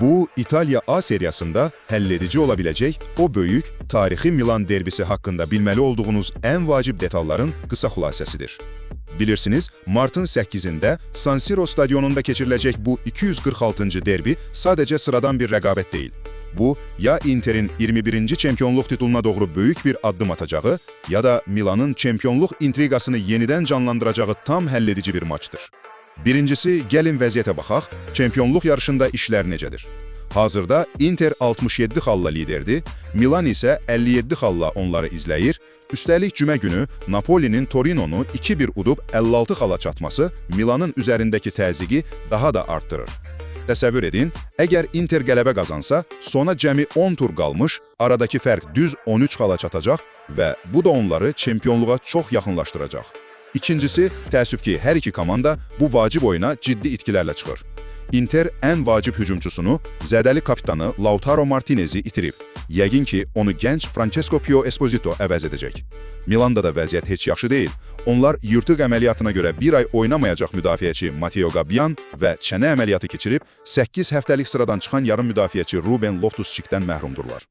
Bu, İtalya A seriyasında həlledici olabiləcək o böyük tarixi Milan derbisi haqqında bilməli olduğunuz ən vacib detalların qısa xülasəsidir. Bilirsiniz, martın 8-də San Siro stadionunda keçiriləcək bu 246-cı derbi sadəcə sıradan bir rəqabət deyil. Bu, ya Inter'in 21. çempionluq tituluna doğru böyük bir addım atacağı, ya da Milan'ın çempionluq intriqasını yenidən canlandıracağı tam həlledici bir maçdır. Birincisi, gəlin vəziyyətə baxaq, çempionluq yarışında işlər necədir? Hazırda Inter 67 xalla liderdir, Milan isə 57 xalla onları izləyir. Üstəlik cümə günü Napoli'nin Torinonu 2-1 udub 56 xala çatması Milanın üzərindəki təzyiqi daha da artdırır. Təsəvvür edin, əgər Inter qələbə qazansa, sona cəmi 10 tur qalmış, aradakı fərq düz 13 xala çatacaq və bu da onları çempionluğa çox yaxınlaşdıracaq. İkincisi, təəssüf ki, hər iki komanda bu vacib oyuna ciddi itkilərlə çıxır. Inter ən vacib hücumçusunu, zədəli kapitanı Lautaro Martinez'i itirib. Yəqin ki, onu gənc Francesco Pio Esposito əvəz edəcək. Milanda da vəziyyət heç yaxşı deyil. Onlar yırtıq əməliyyatına görə bir ay oynamayacaq müdafiəçi Matteo Gabbian və çənə əməliyyatı keçirib 8 həftəlik sıradan çıxan yarım müdafiəçi Ruben Loftus-Cheek'dən məhrumdurlar.